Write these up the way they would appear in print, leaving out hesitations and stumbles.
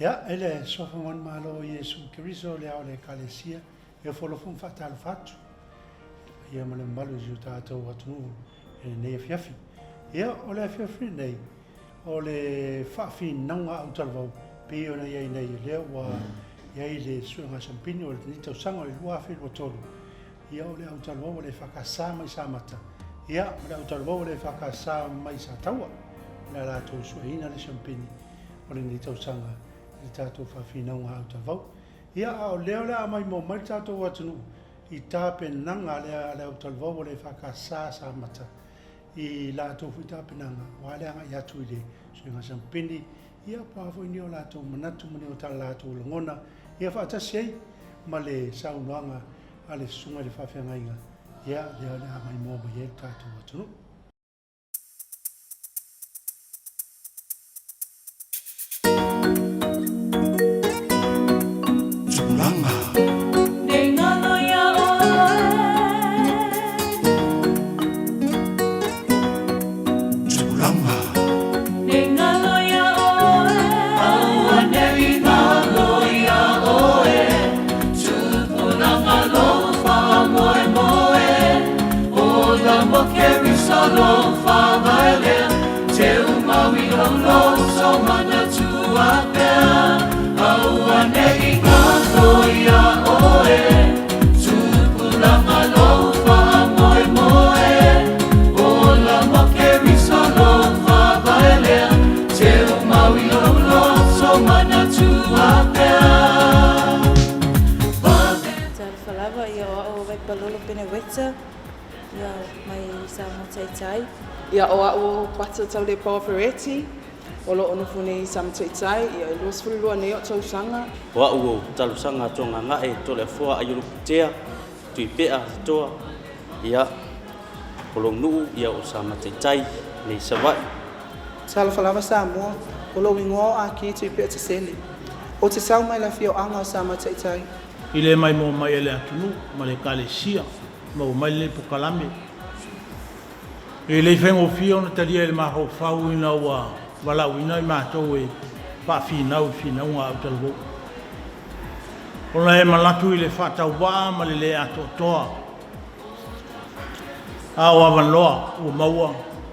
Ia, e le Suafa Manumalo o Iesu Keriso le ao o le Ekalesia, e ofo alofa ma faatalofa atu i le paia ma le mamalu o si o tatou atunuu i lenei afiafi. Ia, o le afiafi lenei, o le faafinauga autalavou pei ona i ai nei, o lea ua i ai le suega sampini o lenei tausaga o le 2023, ia o le autalavou o le EFKS mai Samata, ia ma le autalavou o le EFKS mai Sataua, o le a latou sueina le sampini o lenei tausaga i le tatou faafinauga autalavou. Ia, a o lea o le a maimoa mai le tatou atunuu i tapenaga a le autalavou o le EFKS Samata, i latou foi tapenaga aua le agai atu i le suiga sampini, ia po o a foi ni o latou manatu ma ni o latou lagona, ia faatasi ai ma le saunoaga a le susuga i le faafeagaiga, ia lea o le a maimoa mai ai le tatou atunuu. Tupulaga. Tupulaga. Talofa lava, ia o au o Vaipalolo Peneweta, ia mai Samoa Taitai. Ia o au o Pata Taulepoa Fereti, o lo o nofo nei i Samoa Taitai, ia e 22 nei o'u tausaga. O au o Talosaga Tuagagae Toleafoa Aiolupotea Tuipea Toa, ia o lou nuu ia o Samataitai nei Savaii. Talofa lava Samoa, o lou igoa o Aki Tuipea Tesele. Ou te sau mai le afioaga o Samataitai. I le maimoa mai e le atunuu ma le Ekalesia, maua mai lenei pokalame. E le i faigofie ona talia e le mafaufau ina ua valaauina i matou e faafinau i finauga a autalavou. Ona e manatu i le faatauvaa ma le le atoatoa, a o avanoa ua maua,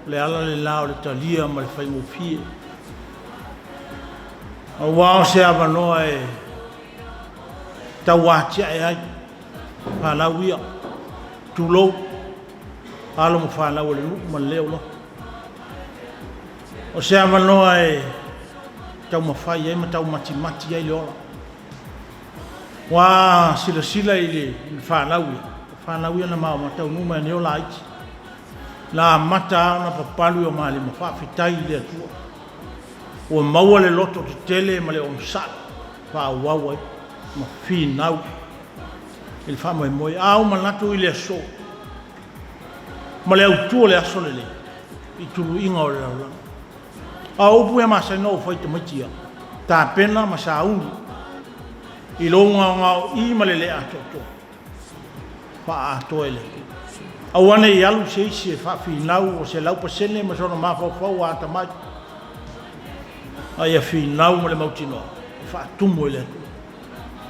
o le ala lena o le talia ma le faigofie. Aua o se avanoa e tauatiae ai fanau ia, tulou, alo ma fanau a le nuu ma le leo loto. O se avanoa e taumafai ai ma taumatimati ai le ola. Ua silasila i le fanau ia, o fanau ia na ma taunuu mai nei o laiti. Na amata lava ona papalu i o malima, faafetai i le Atua. Ua maua le loto tetele ma le onosai faaauau ai ma finau i le faamoemoe. A ou manatu i le aso ma le autu o le aso lenei i tuluiga o le lalolagi. A o upu ia masani na ou fai i tamaiti ia, tapena ma sauni i lou gaogaoii ma le le atoatoa, faaatoa e le Atua. Aua ne i alu se isi e faafinau o 100% ma sona mafaufau a atamai, a ia finau ma le mautinoa e faatumu e le Atua,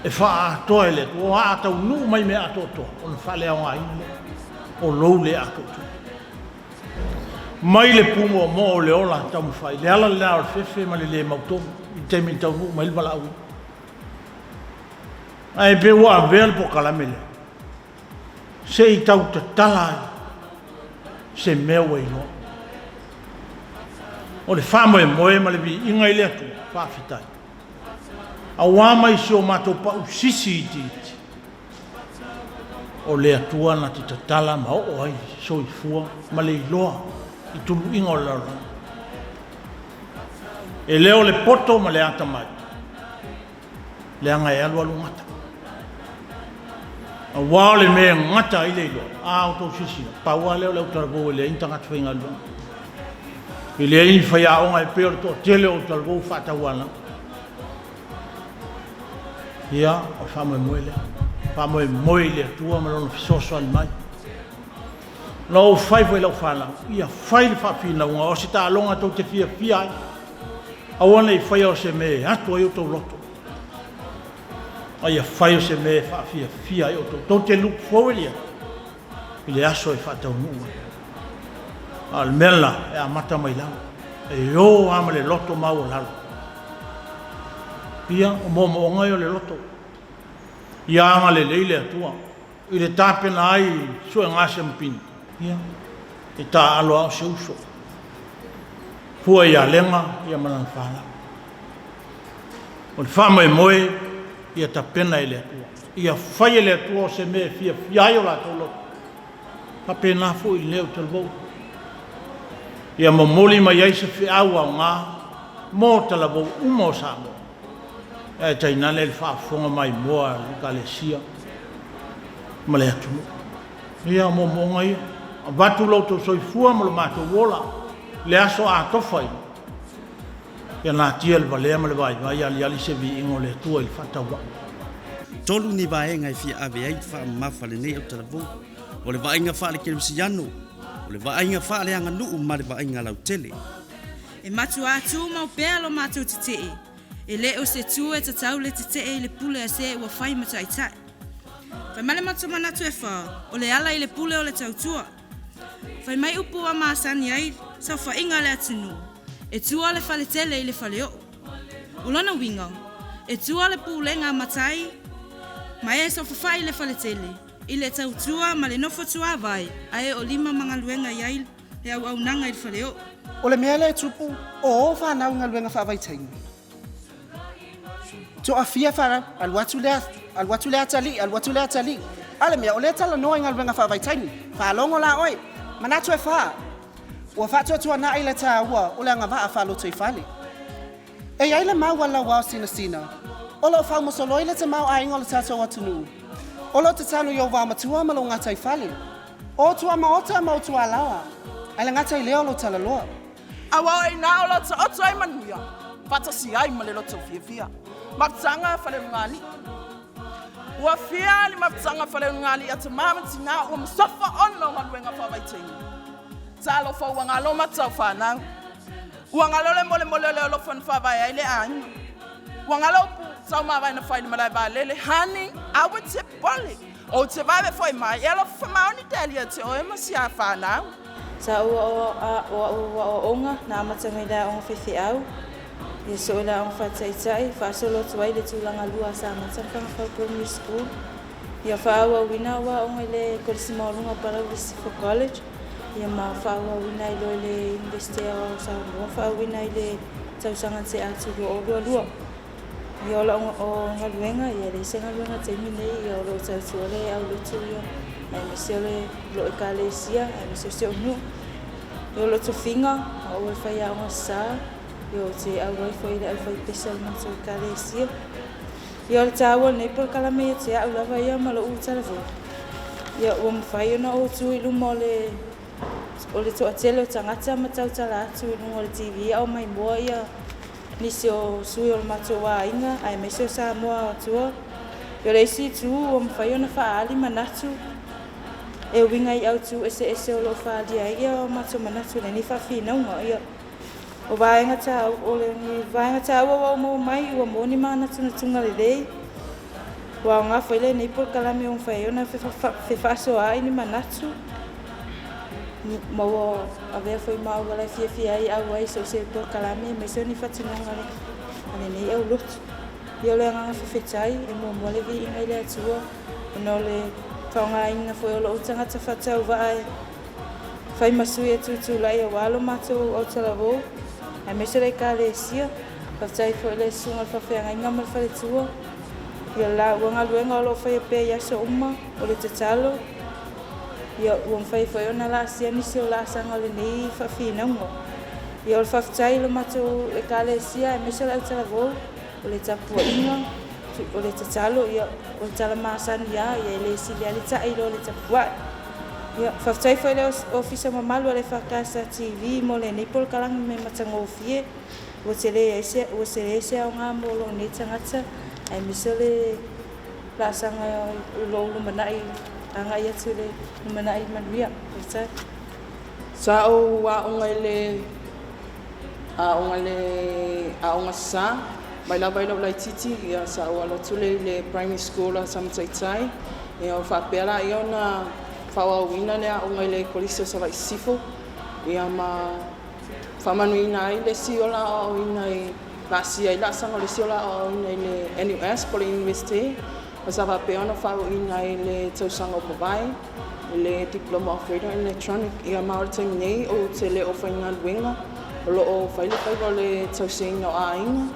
e faaatoa e le Atua. O a taunuu mai mea atoatoa, ona faaleaogaina lea o lou le atoatoa. Mai le pumoomoo o le ola taumafai, le ala lena o le fefe ma le le mautonu i le taimi e taunuu mai ai le valaauina. Ae pe ua avea le polokalame lea se i tau tatala ai se mea ua iloa. O le faamoemoe ma le viiga i le Atua, faafetai. Aua mai si o matou pau sisi itiiti, o le Atua na te tatala ma oo ai le soifua ma le iloa i tuluiga o le lalolagi. E le o le poto ma le atamai, leaga e alualu gata. Auā o le mea e gata ai le iloa, a outou silasila, pau lava lea o le autalavou e leai ni tagata faigaluega. E leai ni faiaoga e pei o le toatele o autalavou faatauanau. Ia, o le faamoemoe lea. Faamoemoe i le Atua ma Lona fesoasoani mai. Na ou fai foi i lau fanau, ia fai le faafinauga o se taaloga tou te fiafia ai. Aua ne i faia o se mea e ato ai outou loto, a ia fai o se mea e faafiafia ai outou. Tou te look forward i ai i le aso e faataunuu ai. A o le mea lena e amata mai lalo, e o lava ma le loto maualalo. Ia, o moomooga ia o le loto. Ia agalelei le Atua i le tapena ai i suegase ma pine. Ia, e taaalo lava o se uso. Fua ia Lega ia ma lana fanau. O le faamoemoe ia tapena e le Atua. Ia fai e le Atua o se mea e fiafia ai o latou loto. Faapena foi i lenei autalavou. Ia momoli mai ai se feau aoga mo talavou uma o Samoa. Ae tainane le faafofoga maimoa a le Ekalesia ma le atunuu. Ia, o moomooga ia. Avatu lo outou soifua ma lo matou ola i le aso a tofa i ia natia le valea ma le vaivai aliali se viiga o le Atua i le faatauvaa. Tolu ni vaega e fia ave ai le faamamafa a lenei autalavou, o le vaaiga faale-kerisiano, o le vaaiga faaleaganuu ma le vaaiga lautele. E matua tumau pea lo matou tetee, e le o se tu e tatau le tetee i le pule a se ua fai ma taitai. Fai mai le matou manatu e fa, o le ala i le pule o le tautua. Fai mai upu ua masani ai saofaiga a le atunuu, e tua le faletele i le faleoo. O lona uiga, e tua le pulega a matai ma e saofafai i le faletele, i le tautua ma le nofo tuavae a e o lima ma galuega i ai le auaunaga i le faleoo. O le mea lea e tupu, o o fanau i galuega faavaitaimi. Toafia fanau, alu atu lea, alu atu lea atalii, alu atu lea atalii. A le mea, o lea e talanoa i galuega faavaitaimi. Faalogo la oe, manatu e fa, ua faatuatuanai le taua o le agavaa faalotoifale. E i ai le mau a le lauao sinasina, o lo o faumosoloi le tamaoaiga o le tatou atunuu. O lo o tatalo i ou vaomatua ma lou gataifale, o tuamaota ma o tualaoa, ae le gata i lea o lou talaloa. Aua o i ina o lo o taoto ai manuia, faatasi ai ma le loto fiafia. Mafutaga Faleunugalii. Ua fia le mafutaga Faleunugalii a tamā ma tinā ua masofa ona o galuega faavaitaimi. Talofa ua galo mata o fanau. Ua galo le molemole o le alofa na faavae ai le aiga. Ua galo upu taumavae na fai i le malae vaalele, Honey, aua te popole, ou te vave foi mai, e alofa faamaoni te alia te oe ma si a fanau. Sa ou o a'u aoaoga na amata mai le aoga faifeau, ia soo i le aoga faataitai, faasolo atu ai i le tulaga lua a Samata ma Fagafau Primary School, ia faaauauina a'u aoga i le Kolisi Maualuga o Palauli Sisifo College, ia ma faaauauina ai loa i le Iunivesite Aoao o Samoa, faaauauina ai i le tausaga na tea atu 2022. Ia o lau galuega, ia e leai se galuega i le taimi lenei, ia o lo o tautua le aulotu ia, aemaise o lou ekalesia, aemaise o si ou nuu. Ia o lou tofiga, o au o le faiaoga sa, ia ou te auai foi i le aufaipese a le matou ekalesia. Ia o le taua o lenei polokalame ia te au lava ia ma lou talavou, ia ua mafai ona ou tu i luma o le o le toatele o tagata ma tautala atu i luga o le TV a o maimoa ia nisi o sui o le matou aiga aemaise o Samoa atoa. O le isi itu ua mafai ona faaali manatu e uiga i autu eseese o lo o faaalia ai o matou manatu i lenei faafinauga. Ia, o vaega taua, o le vaega taua ua ou maua mai ua maua ni manatunatuga lelei. Ua aoga foi lenei polokalame ua mafai ai ona fefaasoaai ni manatu ma ua avea foi ma auala e fiafia ai auai i so o se polokalame aemaise o ni fatinoga a lenei aulotu. Ia o le agaga faafetai e muamua le viiga i le Atua ona o le faaaogaina foi o lou tagata faatauvaa e fai ma sui e tutulai aua lo matou autalavou aemaise le ekalesia. Faafetai foi i le susuga i le faafeagaiga ma le faletua. Ia le laua galuega o lo o faia pea i aso uma o le tatalo. Ia ua mafai foi ona laasia nisi o laasaga o lenei faafinauga. Ia o le faafetai i lo matou ekalesia aemaise le autalavou o le tapuaiga. o le tatalo, ia, o le tala masani lava, ia, e le sili lava le ta'i i lo le tapua'i. Ia, faafetai foi i le Ofisa mamalu a le EFKS TV mo lenei polokalame me matagofie, ua tele ai se, ua tele se aoga mo lou nei tagata, aemaise o le laasaga o lou lumanai agai atu i le lumanai manuia. Faafetai. Sa ou aoga i le aoga le aoga sa mai lava i lou laitiiti, ia sa ou alo atu lea i le primary school a Samataitai, ia o faapea laia ona faaauauina le aoga i le Kolisi o Savaii Sisifo, ia ma faamanuiaina ai le isi ola aoaoina i laasia ai laasaga o le isi ola aoaoina i le NUS po o le University, ma sa faapea ona faauuina ai le tausaga ua mavae i le Diploma of Radio and Electronic. Ia ma o le taimi nei ou te le o faigaluega, o lo o fai le faiva o le tausiaina o aiga,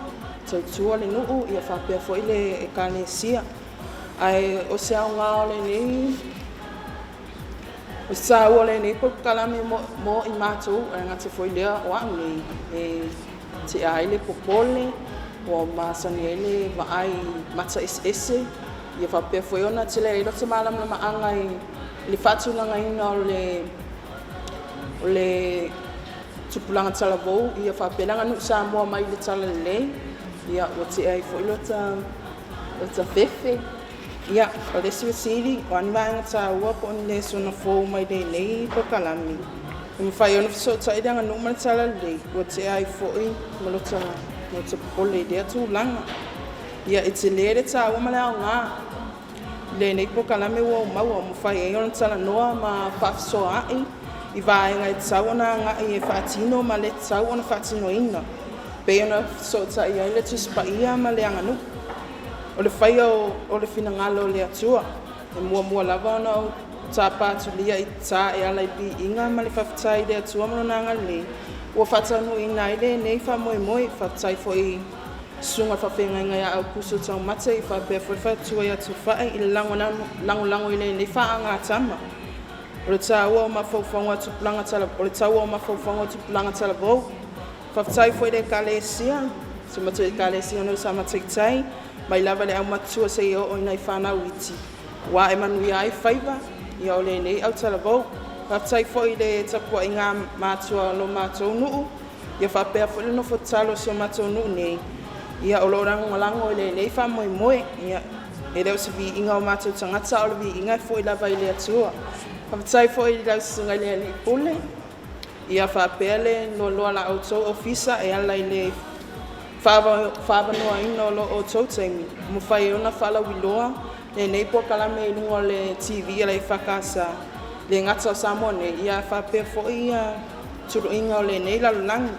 tautua le nuu, ia faapea foi le ekalesia. Ae o se aoga o lenei, o se taua o lenei polokalame mo i matou, e le gata foi i lea o au nei e tea ai le popole, ua masani ai le vaai i mata eseese, ia faapea foi ona tele ai lota malamalamaaga i le faatulagaina o le tupulaga talavou, ia faapea le aganuu Samoa mai le talalelei, ia ua tea ai foi lota fefe. Ia, o le isi fesili, o a ni vaega taua po o ni lesona fou mai lenei polokalame e mafai ona fesootai le aganuu ma le talalelei, ua tea ai foi ma lota popole i lea tulaga. Ia, e tele le taua ma le aoga i lenei polokalame ua ou maua, ua mafai ai ona talanoa ma faafesoaai i vaega e tatau ona agai e faatino ma le tatau ona faatinoina, pei ona fesootai ai le Tusi Paia ma le aganuu. O le faia o le finagalo o le Atua, e muamua lava ona ou tapa atulia i ta e ala i piiga ma le faafetai i le Atua ma lona agalelei ua faataunuuina ai lenei faamoemoe. Faafetai foi i susuga i le faafeagaiga ia Aukuso Taumate, i faapea foi le faletua ia Tufa'i i le lagolago i lenei faagatama. O le taua o mafaufauga o tupulaga tala, o le taua o mafaufauga o tupulaga talavou. Faafetai foi i le Ekalesia, si o matou Ekalesia nei o Samataitai, mai lava i le aumatua seia oo i nai fanau iti, ua ae manuia ai faiva, ia o lenei autalavou. Faafetai foi i le tapuaiga matua o lo matou nuu, ia faapea foi le nofo tatalo o si o matou nuu nei, ia o lo o lagolago i lenei faamoemoe. Ia, e le o se viiga o matou tagata, a o le viiga e foi lava i le Atua. Faafetai foi i lau susuga i le Alii Pule, ia faapea le loaloa la outou ofisa e ala i le faaavanoaina o lo outou taimi, ua mafai ai ona faalauiloa lenei polokalame i luga o le TV a le EFKS, le gata o Samoa nei, ia faapea foi ia tuluiga o lenei lalolagi.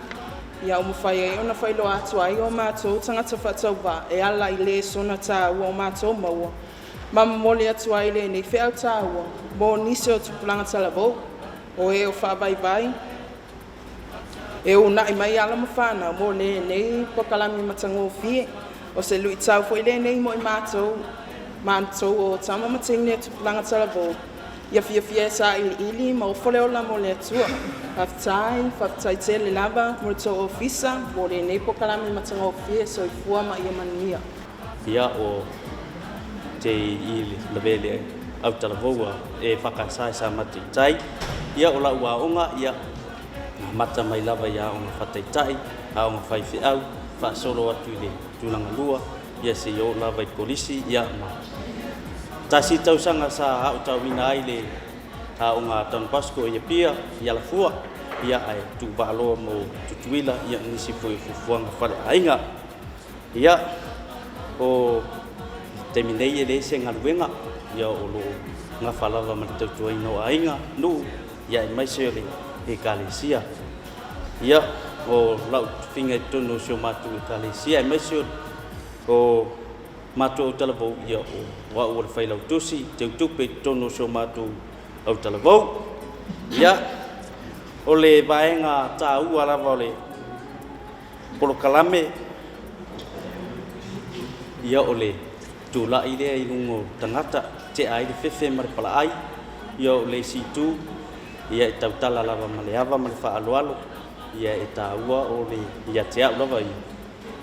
Ia ua mafai ai ona faailoa atu ai o matou tagata faatauvaa e ala i lesona taua o matou maua, ma momoli atu ai lenei feau taua mo nisi o tupulaga talavou, o e o faavaivai e uunai mai alo ma fanau mo lenei polokalame matagofie. O se luitau foi lenei mo i matou o tama ma teine o tupulaga talavou, ia fiafia e sailiili ma ofo le ola mo le Atua. Faafetai, faafetai tele lava mo le tou ofisa mo lenei polokalame matagofie. Soifua ma ia manuia. Ia o te i lavele au talavaua e whakasai sa mataitai. Ia o lau aoga, ia na mata mai lava i aoga whataitai, aoga whaiwheau, whaasolo atu i le tulaga lua, ia se i oo lava i kolisi, ia ma tasi tausaga sa aotauina ai le aoga Don Bosco i Apia, i Alafua, ia ae tuuvaloa mo Tutuila, ia nisi foi o fuafuaga faleaiga. Ia, o taimi nei e leai se galuega, ia o loo gafa lava ma le tautuaina o aiga, nuu, ia aemaise o le ekalesia. Ia, o lau tufiga i totonu o si o matou ekalesia, aemaise o matou autalavou, ia o au o le failautusi, teutupe i totonu o si o matou autalavou. Ia, o le vaega taua lava o le polokalame, ia o le tulai lea i luga o tagata, tea ai le fefe ma le palaai, ia o le isi itu, ia e tautala lava ma le ava ma le faaaloalo, ia e taua o le ia te au lava ia.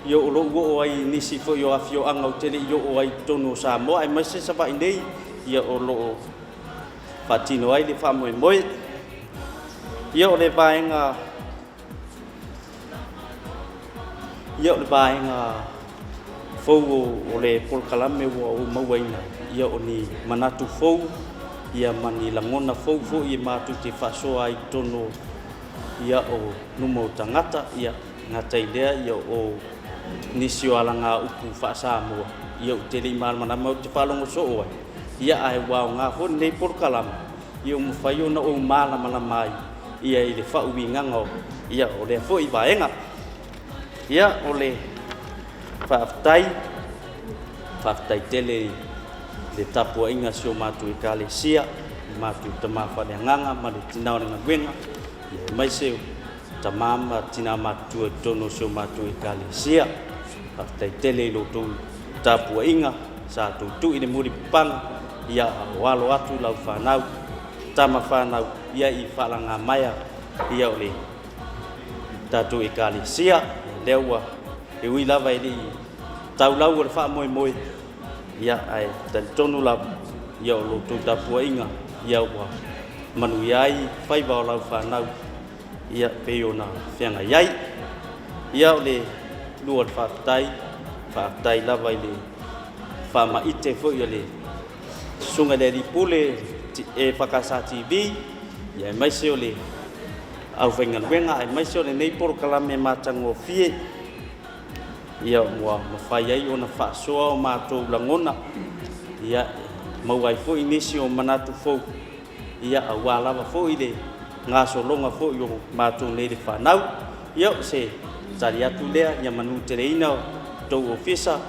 Ia o lou oo ai i nisi foi o afioaga ou te le i oo ai i totonu o Samoa aemaise Savaii nei, ia o lo o faatino ai le faamoemoe. Ia o le vaega ia o le vaega fou o le polokalame ua ou mauaina, ia o ni manatu fou ia ma ni lagona fou foi e matou te faasoa ai i totonu ia o numa o tagata, ia gata i lea ia o nisi o alagaupu faa-Samoa ia ou te le i malamalama ou te faalogo soo ai, ia ae ua aoga foi lenei polokalame ia ua mafai ona ou malamalama ai ia i le faauigaga o ia o lea foi vaega. Ia o le faafetai, faafetai tele i le tapuaiga a si o matou Ekalesia, le matou tama faaleagaga ma le tina o le galuega, ia aemaise o tama ma tina matutua i totonu o si o matou Ekalesia. Faafetai tele i lo outou tapuaiga sa outou tui le mulipapaga, ia a o alo atu lau fanau, tama fanau, ia i faalagamaea ia o le tatou Ekalesia. Lea ua e ui lava e le i taulau o le faamoemoe, ia ae talitonu lava ia o lo outou tapuaiga ia ua manuia ai faiva o lau fanau ia pei ona feagai ai. Ia o le lua o le faafetai, faafetai lava i le faamaite foi o le Susuga i le Alii Pule EFKS TV, ia aemaise o le aufaigaluega aemaise o lenei polokalame matagofie, ia ua mafai ai ona faasoa o matou lagona, ia maua ai foi nisi o manatu fou, ia aua lava foi le gasologa foi o matou nei le fanau. Ia o se tali atu lea, ia manuteleina o tou ofisa,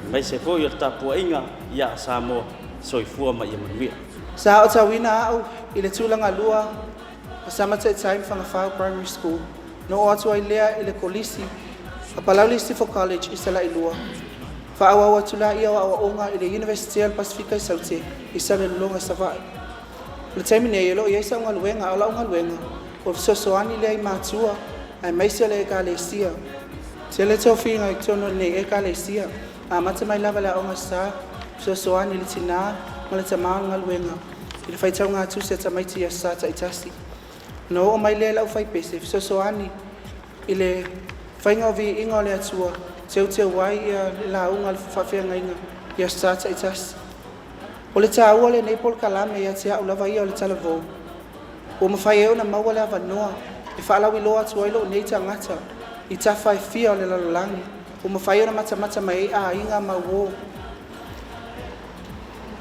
aemaise foi o le tapuaiga ia a Samoa, soifua ma ia manuia. Sa aotauina au i le tulagalua o Samataitai ma Fagafau Primary School, na oo atu ai lea i le Kolisi a Palauli Sifo College i Salailua. Faaauau atu laia o aoaoga i le Iunivesite o le Pasefika i Saute i Salelologa, Savaii. O le taimi nei e le o i ai sau galuega, a o lau galuega o le fesoasoani lea i matua aemaise o le Ekalesia. Tele tofiga i totonu o lenei Ekalesia, amata mai lava i le aoga sa, fesoasoani i le tinā ma le tamā o le galuega i le faitauga tusi a tamaiti i aso Sa taitasi. Ona oo mai lea i le aufaipese, fesoasoani i le faiga o viiga o le Atua, teuteu ai le lauga a le faafeagaiga i aso Sa taitasi. O le taua o lenei polokalame ia te au lava ia o le talavou, ua mafai ai ona maua le avanoa e faalauiloa atu ai lou nei tagata i tafa e fia o le lalolagi, ua mafai ona matamata mai ai aiga ma uo.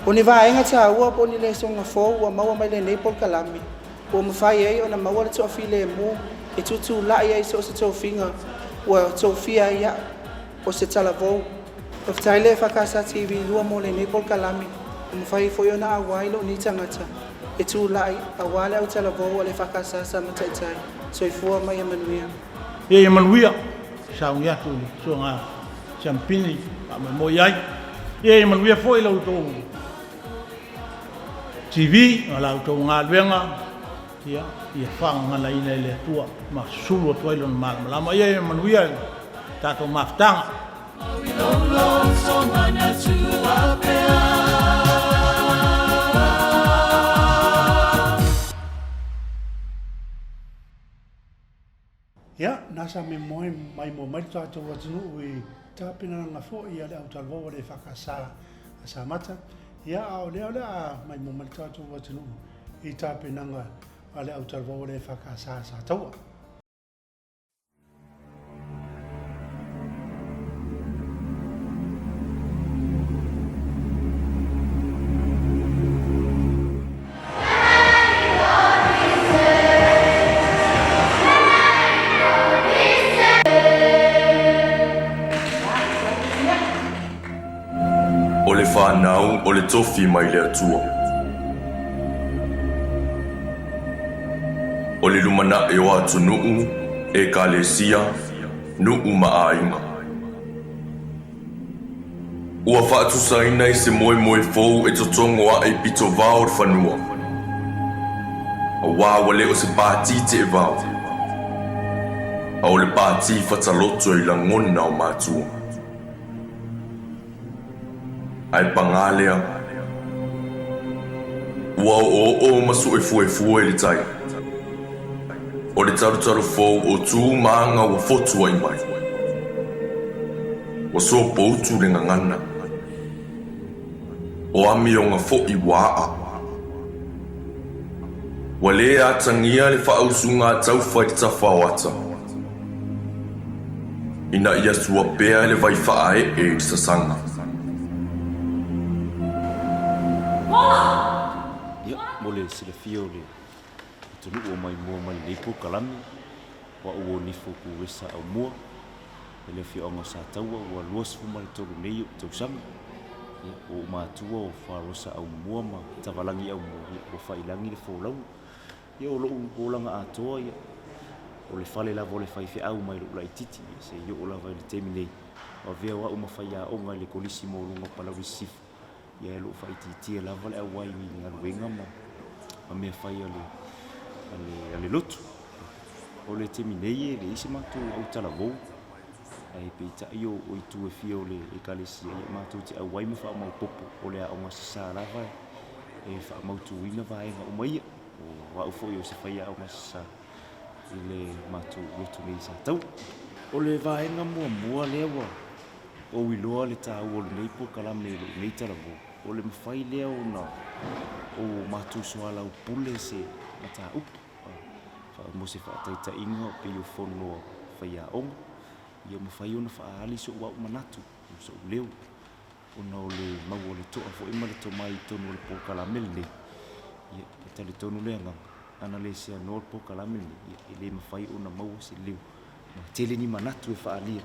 O ni vaega taua po o ni lesona fou ua maua mai lenei polokalame, ua mafai ai ona maua le toafilemu e tutulai ai so o se tofiga ua tofia ai au o se talavou. Faafetai le EFKS TV 2 mo lenei polokalame, ua mafai foi ona auai lou nei tagata e tulai aua le autalavou a le EFKS sa mataitai. Soifua ma ia manuia. Ia ia manuia, sauni atu i le susuga Siampini faamoemoe i ai. Ia ia manuia foi la outou TV ma la outou galuega, ia ia faagaganaina e le Atua ma sulu atu ai Lona malamalama. Ia ia manuia le tatou mafutaga. Ia, na sa me moe maimoa mai lo tatou atunuu i tapenanaga foi a le au talavou a le EFKS a Samata. Ia, a o lea o le a maimoa mai lo tatou atunuu i tapenaga a le au talavou a le EFKS a Sataua. O le fanau o le tofi mai le Atua. O le lumanai o atunuu, ekalesia, nuu ma aiga. Ua faatusaina i se moemoe fou e totogo aʻe i pitovao o le fanua, auā ua le o se pātī teʻevao. A o le pati fataloto i lagona o matua. Ae pagā lea, ua oooo ma suefuefue le tai. O le talutalu fou o tu ma aga ua fotuai mai. Ua sopoutu le gagana. O amioga foi ua aa. Ua lē atagia le faausuga a Taufa i le tafa o ata, ina ia sua pea le vai faaee i le sasaga. Ia, mo le silafia o le atunuu o maimoa mai lenei polokalame, o au o Nifo Kuesa Aumua, i le afioaga o Sataua, ua 23 nei ou tausaga. Ia, ua ou matua o Falosa Aumua ma Tavalagi Aumua, ia, ua faiilagi le folauga. Ia, o lou olaga atoa, ia, o le fale lava o le faifeau mai lou laitiiti, ia, seia oo lava i le taimi nei. Ua avea o au ma faiaoga i le Kolisi Maualuga o Palauli Sisifo, ia, e loo faaitiitia lava le auai i galuega ma, ma mea fai a le, a le, a le lotu. O le taimi nei e leai se matou autalavou, ae peitai o itu e fia o le Ekalesia, ia matou te auai ma faamaopoopo o le aoga sasa lava e faamautuina vaega uma ia. O au foi o se faiaoga sasa i le matou lotu nei i Sataua. O le vaega muamua lea ua ou iloa le taua o lenei polokalame i lou nei talavou, o le mafai lea ona o matou soalaupule se mataupu. Mo se faataitaiga, pei o fono a faiaoga, ia mafai ona faaali sou au manatu, sou leo, ona o le mau o le toa foi ma le tomai i totonu o le polokalame lenei. Ia, e talitonu le agaga, ana le seanoa le polokalame lenei, ia, e le mafai ona maua se leo. Ma tele ni manatu e faaalia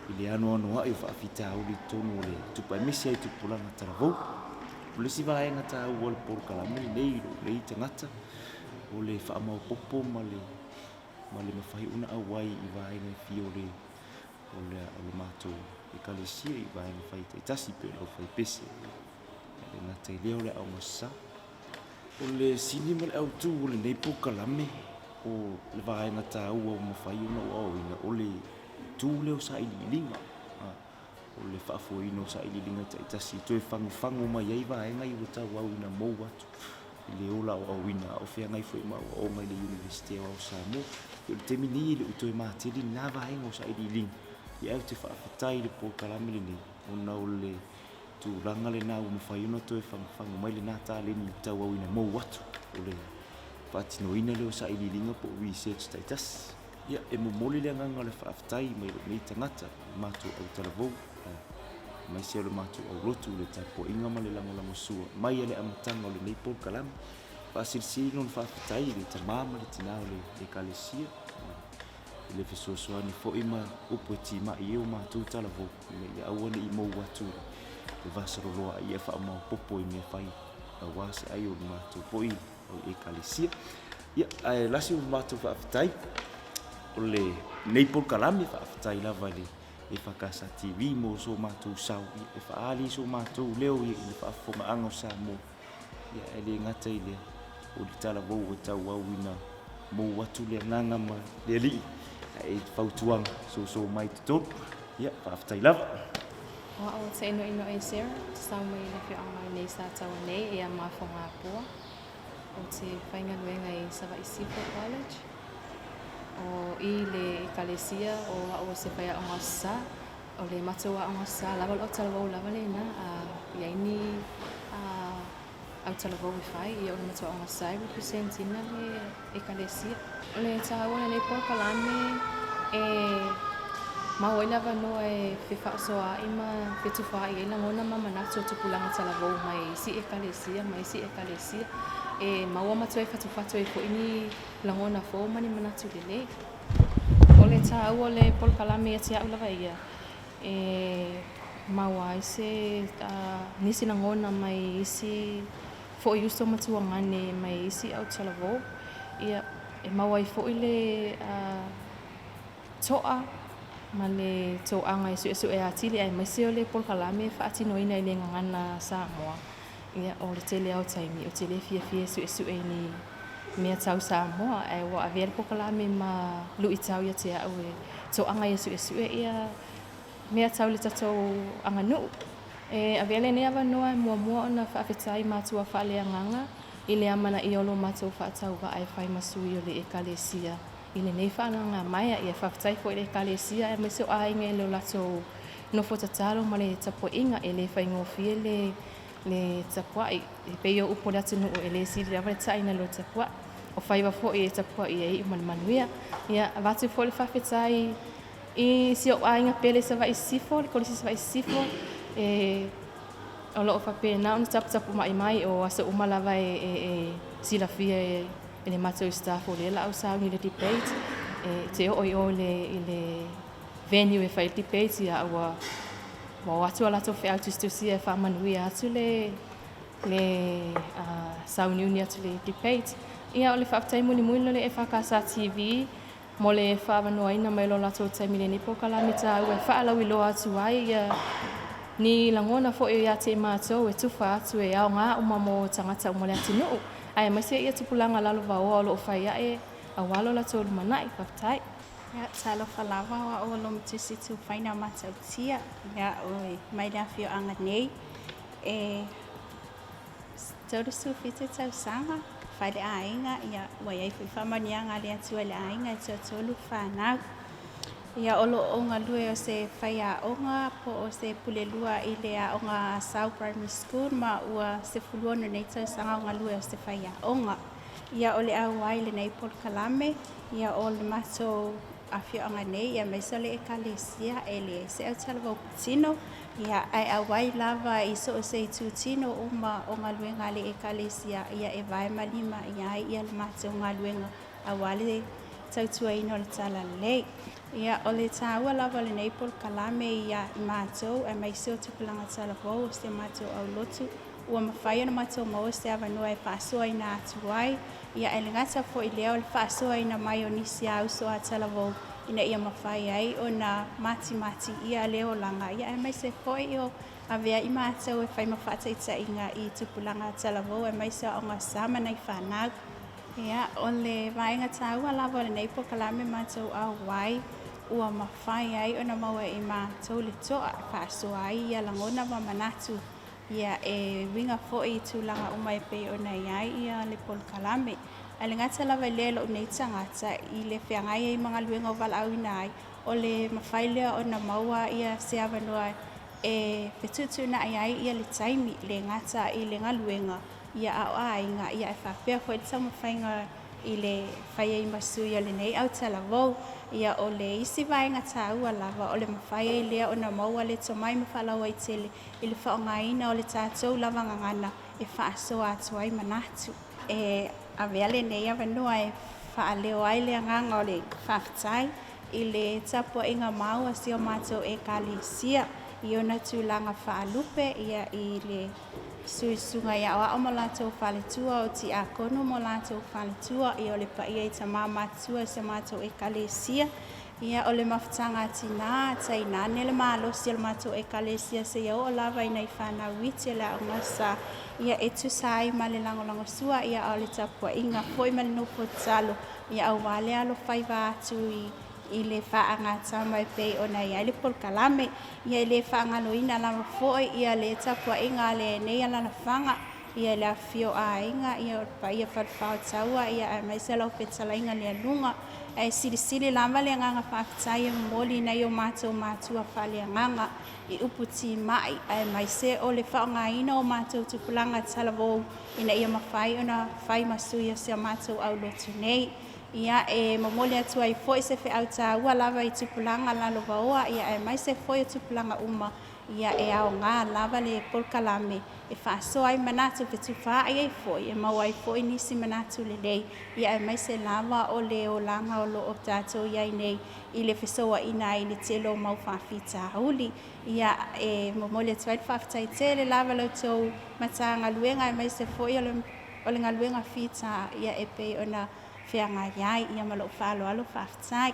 i le anoanoai o faafitauli i totonu o le tupu, aemaise ai tupulaga talavou. O le isi vaega taua o le polokalame lenei i lou nei tagata, o le faamaopoopo ma le ma le mafai ona auai i vaega e fia o le o le o le matou ekalesia i vaega fai taitasi pei o le aufaipese. E le gata i lea o le aoga sasa. O le sini ma le autu o lenei polokalame, o le vaega taua ua mafai ona ou aoaoina, o le itu lea o sailiiliga. O le faafoeina o sailiiliga taitasi e toe fagufagu mai ai vaega ia ua tauauina mou atu i le ola aoaoina a o feagai foi ma aoaoga i le Iunivesite Aoao o Samoa. O le taimi nei e le o toe mateli lena vaega o sailiiliga, ae ou te faafetai i le polokalame lenei ona o le tulaga lena ua mafai ona toe fagufagu mai lena taleni i le tauauina mou atu o le faatinoina lea o sailiiliga po o research taitasi. Ia, e momoli le agaga o le faafetai mai lou nei tagata i le matou autalavou, aemaise o le matou aulotu i le tapuaiga ma le lagolagosua mai a le amataga o lenei polokalame. Faasilisili lona faafetai i le tama ma le tina o le Ekalesia i le fesoasoani foi ma upu e timai ai o matou talavou ina ia aua ne i mou atu le vasaloloa a ia faamaopoopo i mea fai aua se ai o le matou foi o le Ekalesia. Ia, ae lasi o matou faafetai o lenei polokalame, faafetai lava i le EFKS TV mo so matou sao e faaali so matou leo i le faafofogaaga o Samoa. Ia, e le gata i lea, o le talavou e tauauina mou atu le agaga ma le Alii, ae fautuaga soso mai totonu. Ia, faafetai lava. O au o Tainoinoe Sarah, te sao mai i le afioaga nei Sataua nei ia ma Fogapoa. O te faigaluega i Savaii Sifo College. O i le ekalesia o au o se faiaoga sa, o le matou aoga sa lava o le talavou lava lena a iai ni a autalavou e fai, ia o le matou aoga sa e represent ina le Ekalesia. O le taua o lenei polokalame e mau ai le avanoa e fefaasoaai ma fetufaai ai lagona ma manatu o tupulaga talavou mai isi Ekalesia ma isi Ekalesia. E maua ma toe fatufatu ai foi ni lagona fou ma ni manatu lelei. O le taua o le polokalame ia te au lava ia, e maua ai se nisi lagona mai isi foi uso ma tuagane mai isi autalavou, ia, e maua ai foi le to'a ma le toaga e suesue atili aemaise o le polokalame e faatinoina i le gagana Samoa. Ia, o le tele lava o taimi ou te le fiafia e suesue i ni mea tau Samoa, ae ua avea le polokalame ma luitau ia te a'u e toaga ia su'esu'e ia mea tau le tatou aganuu. E avea lenei avanoa e muamua ona faafetai i matua faaleagaga i le amanaia o lo matou faatauvaa e fai ma sui o le Ekalesia i lenei faalagamaea. Ia faafetai foi i le Ekalesia aemaise o aiga i lo latou nofo tatalo ma le tapuaiga. E le faigofie le le tapuai. E pei o upu a le atunuu e le sili lava le tai nai lo le tapuai. O faiva foi e tapuai e iu ma le manuia. Ia avatu foi le faafetai i si ou aiga pele i Savaii Sisifo, le Kolisi Savaii Sisifo, e o lo o faapena ona taputapuma'i mai o aso uma lava e, e, e silafia e, e le matou staff o lea la au sauni i le debate, e te oo i o i le, i le venue e fai le debate, ia ua ua o atu a latou feau tusitusia e faamanuia atu le le uh, sauniuni atu le debate. Ia o le faafetai mulimuli le EFKS TV mo le faaavanoaina mai o lo latou taimi i lenei polokalame taua e faalauiloa atu ai ia ni lagona foi ia te i matou e tufa atu e aoga uma mo tagata uma o le atunuu, aemaise ia tupulaga lalovaoa o lo o fai ae aua lo latou lumanai. Faafetai. Ia, talofa lava o au o Lomotusi Tufaina Matautia, ia, o mai le afioaga nei. E 37 tausaga, faleaiga, ia, ua i ai foi faamanuiaga a le Atua i le aiga e toatolu fanau. Ia, o lo o galue o se faiaoga po o se pulelua i le aoga Asau Primary School ma ua 16 nei tausaga o galue o se faiaoga. Ia, o le auai i lenei polokalame, ia, o le matou afioaga nei, ia, aemaise o le ekalesia, e leai se autalavou tino, ia, ae auai lava i so o se itutino uma o galuega a le Ekalesia, ia, e vae ma lima i ai ia le matou galuega aua le tautuaina o le Talalelei. Ia, o le taua lava o lenei polokalame ia i matou aemaise o tupulaga talavou o si a matou aulotu, ua mafai ona matou maua se avanoa e faasoaina atu ai, ia ae le gata foi i lea o le faasoaina mai o nisi a uso a talavou ina ia mafai ai ona matimati ia le olaga, ia aemaise foi o avea i matou e fai ma faataitaiga i tupulaga talavou aemaise o aoga sa ma nai fanau. Ia, o le vaega taua lava o lenei polokalame matou auai ua mafai ai ona maua e matou le toa e faasoa ai ia lagona ma manatu Ia, e uiga foi i tulaga uma e pei ona i ai ia le polokalame. Ae le gata lava i lea i lou nei tagata i le feagai ai ma galuega o valaauina ai, o le mafai lea ona maua ia se avanoa e fetuutuunai ai ia le taimi, le gata i le galuega, ia a o aiga, ia ae faapea foi le taumafaiga i le fai ai ma sui o lenei autalavou. Ia, o le isi vaega taua lava, o le mafai ai lea ona maua le tomai ma faalauaitele i le faaaogaina o le tatou lava gagana e faasoa atu ai manatu. E avea lenei avanoa e faaleo ai le agaga o le faafetai i le tapuaiga mau a si o matou Ekalesia i ona tulaga faalupe, ia i le Suisuga i aoao ma latou faletua, o Tiakono ma latou faletua, ia o le paia i tama matutua o si a matou Ekalesia, Ia, o le mafutaga a tinā, tainane le malosi o le matou Ekalesia seia oo lava i nai fanau iti o le aoga sa, ia, e tusa ai ma le lagolagosua, ia, a o le tapuaiga foi ma le nofo tatalo, ia, aua le alofaiva atu i, i le faagatama e pei ona i ai le polokalame. Ia, e le faagaloina lava foi, ia, le tapuaiga a lenei alalafaga, ia, le afifio o aiga, ia, o le paia Falefaotaua, ia, aemaise lau fetalaiga Lealuga. Ae silisili lava le agaga faafetai e momoli i nai o matou matua faaleagaga i upu timai aemaise o le faaaogaina o matou tupulaga talavou ina ia mafai ona fai ma sui o si a matou aulotu nei. Ia, e momoli atu ai foi se feau taua lava i tupulaga lalovaoa ia aemaise foi o tupulaga uma Ia, e aoga lava le polokalame e faasoa ai manatu fetufaai ai foi, e maua ai foi nisi manatu lelei, ia aemaise lava o le olaga o lo o tatou i ai nei i le fesouaina ai i le tele o mau faafitauli. Ia, e momoli atu ai le faafetai tele lava i la outou Matagaluega aemaise foi o le o le galuega fita, ia e pei ona feagai ai. Ia ma lou faaaloalo faafetai.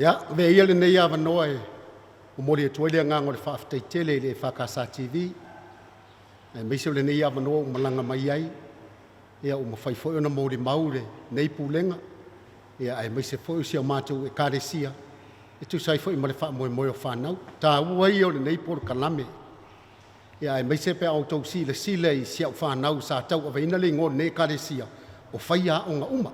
Ia, avea ia lenei avanoa e momoli atu ai le agaga o le faafetai tele i le EFKS TV, aemaise o lenei avanoa ua malaga mai ai, ia ua mafai foi ona molimau lenei Pulega, ia aemaise foi o si a matou Ekalesia e tusa ai foi ma le faamoemoe o fanau. Taua ia o lenei polokalame, ia aemaise pe a outou silasila i si au fanau sa tauaveina le igoa o lenei Ekalesia, o faiaoga uma.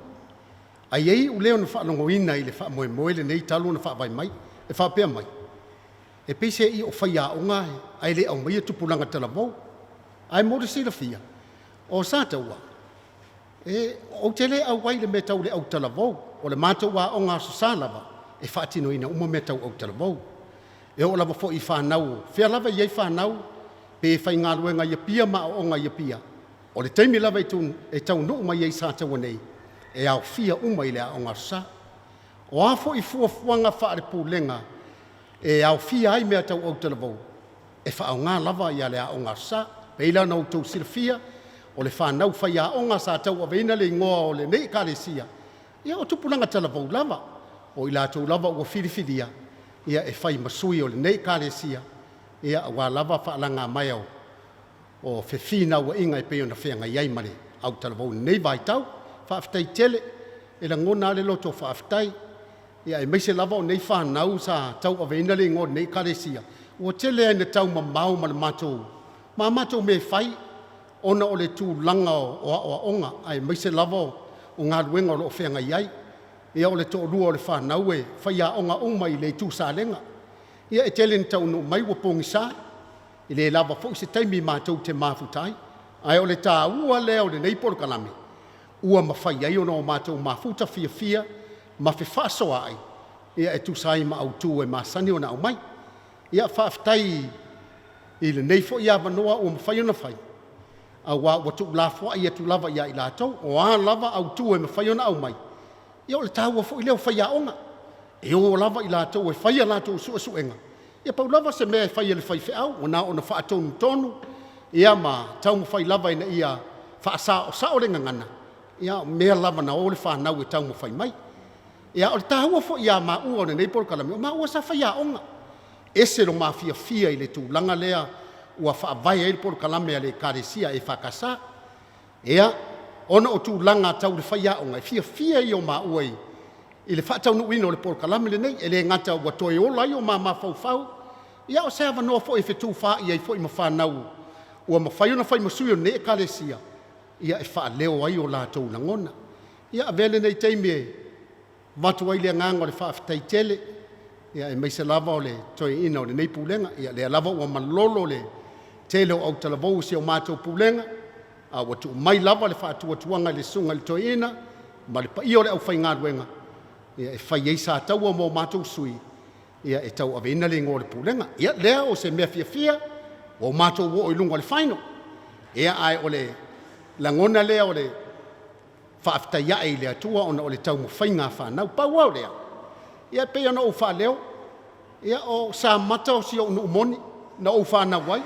Ae i ai iu lea ona faalogoina i le faamoemoe lenei talu ona faavae mai, e faapea mai, e pei se i o faiaoga ae le aumaia tupulaga talavou. Ae mo le silafia, o Sataua, e, ou te le auai i le mea tau le autalavou, o le matou aoga Aso Sa lava e faatinoina uma mea tau autalavou. E oo lava foi i fanau, o fea lava e i ai fanau, pe faigaluega i Apia ma aooga i Apia, o le taimi lava e taunuu mai ai i Sataua nei, e aofia uma i le aoga Aso Sa. O a foi fuafuaga faale-Pulega e aofia ai mea tau autalavou, e faaaoga lava le aoga Aso Sa. E pei la ona outou silafia, o le fanau faiaoga sa tauaveina le igoa o lenei Ekalesia, ia o tupulaga talavou lava, o i latou lava ua filifilia e fai ma sui o lenei Ekalesia, aua lava faalagamaea o fefinauaiga e pei ona feagai ai ma le autalavou i lenei vaitau. Faafetai tele, e lagona lava le loto faafetai, aemaise lava o nei fanau sa tauaveina le igoa o lenei Ekalesia, ua tele lava ina taumamao ma le matou, ma a matou mea e fai, ona o le tulaga o aoaoga aemaise lava o galuega o lo o feagai ai. Ia o le toalua o le fanau e faiaoga uma i le Itu Salega. Ia e tele ina taunuu mai ua pogisa, e le lava foi se taimi matou te mafuta ai. Ae o le taua lea o lenei polokalame, ua mafai ai ona o matou mafuta fiafia ma fefaasoaai e tusa ai ma autu e masani ona aumai. Ia faafetai i lenei foi avanoa ua mafai ona fai, aua ua tuulafoai atu lava ia i latou, o a lava autu e mafai ona aumai, ia o le taua foi lea o faiaoga, e o lava i latou e fai a latou suesuega, ia pau lava se mea e fai e le faifeau, ua na ona faatonutonu ma taumafai lava ina ia faasaosao le gagana, ia o mea lava na o le fanau e taumafai mai. Ia, o le taua foi ia maua o lenei polokalame, o maua sa faiaoga. E ese lo ma fiafia i le tulaga lea ua faavae ai le polokalame a le Ekalesia EFKS. Ia, ona o tulaga tau le faiaoga, e fiafia ia o maua i le faataunuuina o le polokalame lenei. E le gata ua toe ola ai o ma mafaufau, ia o se avanoa foi e fetufaai ai foi ma fanau ua mafai ona fai ma sui o lenei Ekalesia, ia e faaleo ai o latou lagona. Ia, avea lenei taimi e avatu ai le agaga o le faafetai tele, aemaise lava o le toeaina o lenei Pulega. Ia lea lava ua malolo le tele o autalavou o si o matou Pulega, a ua tuu mai lava le faatuatuaga i le susuga i le toeaina ma le paia o le aufaigaluega e fai ai Sataua ma o matou sui e tauaveina le igoa o le Pulega. Ia lea o se mea fiafia ua matou oo i luga o le final, ae o le lagona lea o le faafetai ae i le Atua ona o le taumafaiga a fanau. Pau lava o lea, ia e pei ona ou faaleo, ia o Samata o si ou nuu moni na ou fanau ai,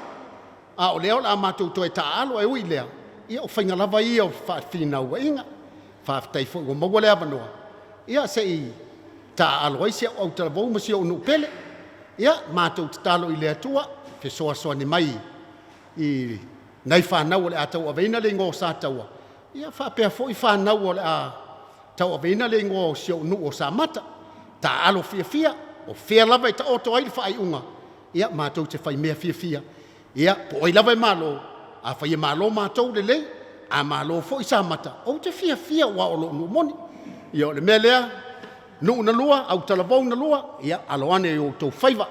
a o lea o le a matou toe taaalo, ae ui i lea, ia o faiga lava ia o fefinauaiga. Faafetai foi ua maua le avanoa, ia se i taaalo ai si au autalavou ma si ou nuu pele. Ia, matou tatalo i le Atua, fesoasoani mai i nai fanau o le a tauaveina le igoa o Sataua, ia faapea foi fanau o le a tauaveina le igoa o si ou nuu o Samata. Taaalo fiafia, o fea lava e taoto ai le faaiuga, ia matou te faimea fiafia, ia po o ai lava e malo, afai e malo matou, lelei, a malo foi Samata, ou te fiafia aua o lou nuu moni. Ia o le mea lea, nuu na lua, autalavou na lua, ia alo ane i outou faiva,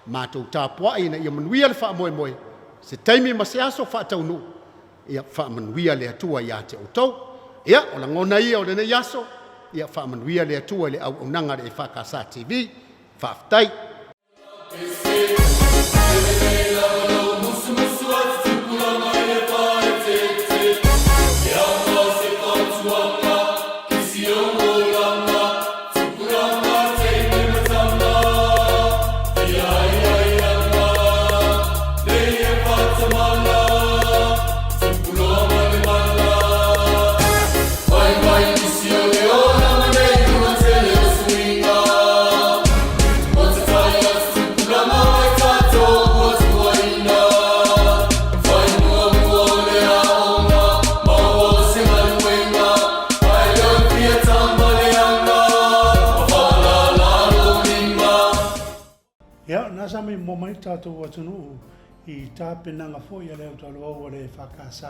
matou tapuai ina ia manuia le faamoemoe, se taimi ma se aso faataunuu, ia faamanuia le Atua ia te outou. Ia, o lagona ia o lenei aso, ia faamanuia le Atua i le auaunaga a le EFKS TV. Faafetai. lena sa maimoa mai le tatou atunuu i tapenaga foi a le autalavou a le EFKS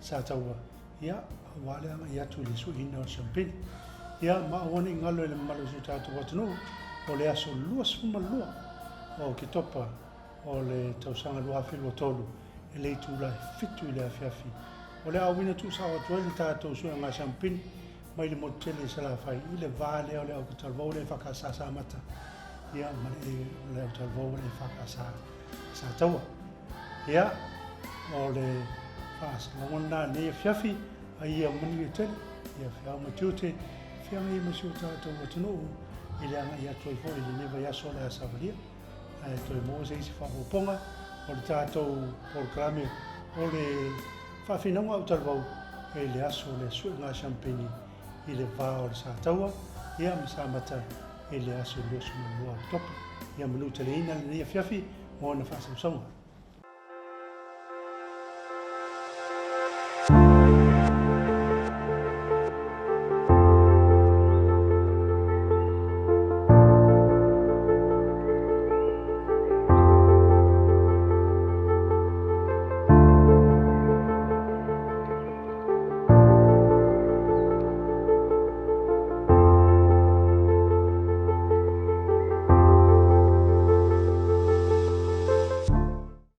Sataua, ia, aua le agai atu i le sueina o le siampeni. Ia, ma aua ne i galo i le mamalu o si o tatou atunuu, o le aso 22 o Oketopa o le tausaga 2023 i le itula e 7 i le afiafi, o le a auina tuusao atu ai le tatou suega siampeni mai le motu tele i Salafai i le va lea o le autalavou le EFKS Samata, ia, ma le autalavou le EFKS Sataua. Ia, o le faasalaga lena i lenei afiafi, a ia manuia tele, ia feau ma tiute, feagai ma si o tatou atunuu i le agai atu ai foi i lenei vaiaso o le a savalia. Ae toe maua se isi faaopoopoga o le tatou polokalame o le faafinauga autalavou i le aso o le suega siampeni i le va o le Sataua ia ma Samata i le aso 22 Oketopa. Ia manuteleina lenei afiafi mo ona faasausauga.